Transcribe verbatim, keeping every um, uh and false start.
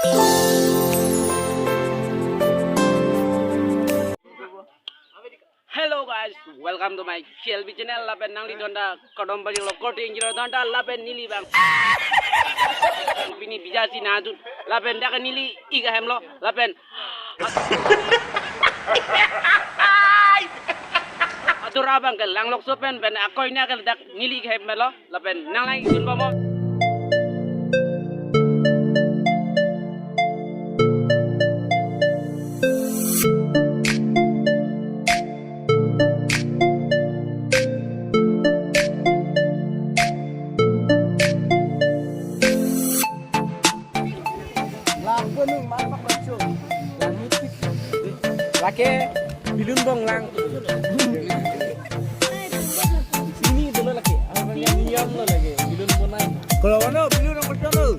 Hello guys, welcome to my K L B channel. Lapen nanglithondun ta Kadambajirlo korte ingjirlo thondun ta lapen neli bang pini bijasi nangthu lapen dak neli ik ahem lo lapen atur abang ke langlokso pen pen akoina ke dak neli ik ahem lo. Lapen nanglang-ikdun bom. Lake balloon bong lang. Ini dulu lake. Apa yang niyom lo lake? Balloon bonai. Kalau mana balloon yang pertama?